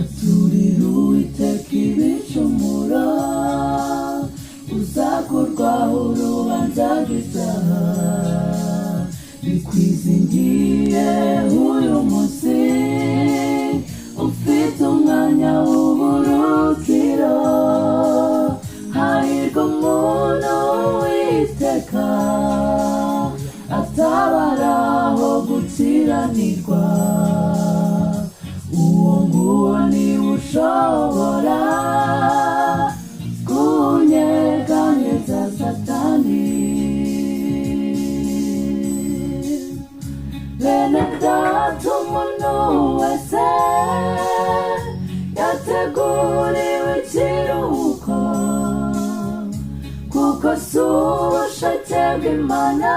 Aturira Uwiteka ibicumuro, uzakurwaho urubanza rw'ibyaha bikwizingiye. Uyu munsi ufite umwanya w'uburukiro. Hahirwa umuntu Uwiteka atabaraho gukiranirwa. Uwo nguwo niwe ushobora kunyeganyeza Satani. Bene data, umuntu wese yateguriwe ikiruhuko, kuko si ubushake bw'Imana.